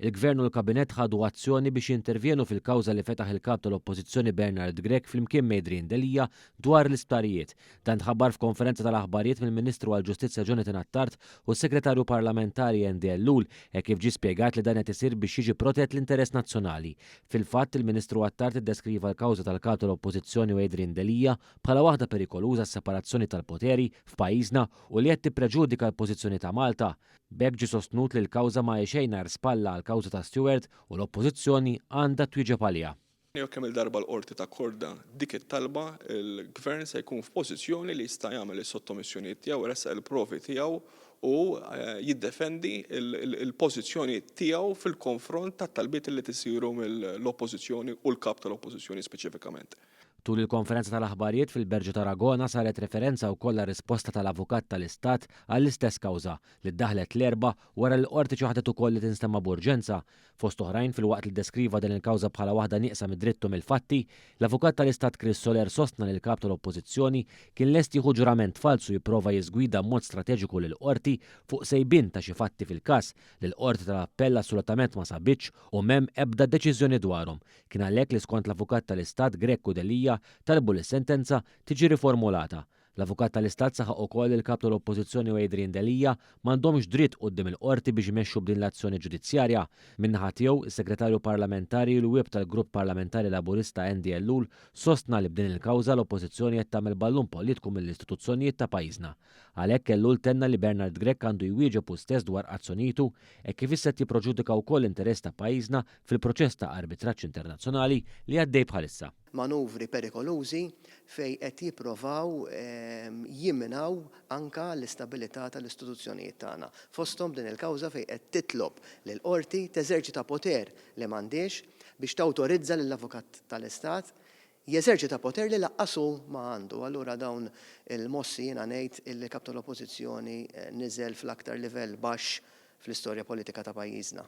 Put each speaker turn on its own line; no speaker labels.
Il-Gvern u l-Kabinett ħadu azzjoni biex jintervjenu fil-kawża li fetaħ il-Kap tal-Oppożizzjoni Bernard Grech flimkien ma' Adrian Delia dwar l-isptarijiet. Dan tħabbar f'konferenza tal-aħbarijiet mill-Ministru għall-Ġustizzja Jonathan Attard u s-Segretarju Parlamentari Andy Ellul hekk kif ġie spjegat li dan qed isir biex jiġi protett l-interess nazzjonali. Fil-fatt, il-Ministru Attard iddeskriva l-kawża tal-Kap tal-Oppożizzjoni u Adrian Delia bħala waħda perikoluża għas-separazzjoni tal-poteri f'pajjiżna u li qed tippreġudika l-pożizzjoni ta' Malta. B'hekk ġie sostnut li l-kawża ma hi xejn għajr spalla għall-kawża ta' Steward u l-Oppożizzjoni għandha twieġeb għaliha.
Jekk kemm-il darba l-Qorti takkorda dik it-talba, il-Gvern se jkun f'pożizzjoni li jista' jagħmel is-sottomissjonijiet tiegħu, iressaq il-provi tiegħu u jiddefendi l-pożizzjoni tiegħu fil-konfront tat-talbiet li tisiru mill-Oppożizzjoni u l-Kap tal-Oppożizzjoni speċifikament.
Tul il-konferenza tal-aħbarijiet fil-Berġa t'Aragona saret referenza wkoll għar-risposta tal-Avukat tal-Istat għall-istess kawża, li ddaħħlet l-Erbgħa wara li l-Qorti ċaħdet ukoll li tinstema' b'urġenza. Fost oħrajn, filwaqt li ddeskriva din il-kawża bħala waħda nieqsa mid-dritt u mill-fatti, l-Avukat tal-Istat Chris Soler sostna li l-Kap tal-Oppożizzjoni kien lest jieħu ġurament falz u jipprova jiżgwida b'mod strateġiku lill-Qorti fuq sejbien ta' xi fatti fil-każ li l-Qorti tal-Appell assolutament ma sabitx u m'hemm ebda deċiżjoni dwarhom. Kien għalhekk li skont l-Avukat tal-Istat Grech u Delia talbu li s-sentenza tiġi riformulata. L-Avukat tal-Istat saħaq ukoll li l-Kap tal-Oppożizzjoni u Adrian Delia m'għandhomx dritt quddiem il-Qorti biex imexxu b'din l-azzjoni ġudizzjarja. Min-naħa tiegħu, is-Segretarju Parlamentari u l-Whip tal-Grupp Parlamentari Laburista Andy Ellul sostna li b'din il-kawża l-Oppożizzjoni qed tagħmel ballun politiku mill-istituzzjonijiet ta' pajjiżna. Għalhekk Ellul tenna li Bernard Grech għandu jwieġeb hu stess dwar azzjonijitu hekk kif issa qed jipproġudika wkoll l-interess ta' pajjiżna fil-proċess ta' arbitraġġ internazzjonali li għaddej bħalissa.
Manuvri perikolużi fejn qed jipprovaw jimminaw anka l-istabilità tal-istituzzjonijiet tagħna. Fosthom din il-kawża fejn qed titlob lill-Qorti teżerċita poter li m'għandhiex biex tawtorizza lill-Avukat tal-Istat jeżerċita poter li laqqas hu ma għandu. Allura dawn il-mossi jiena ngħid illi Kap tal-Oppożizzjoni niżel fl-aktar livell baxx fl-istorja politika ta' pajjiżna.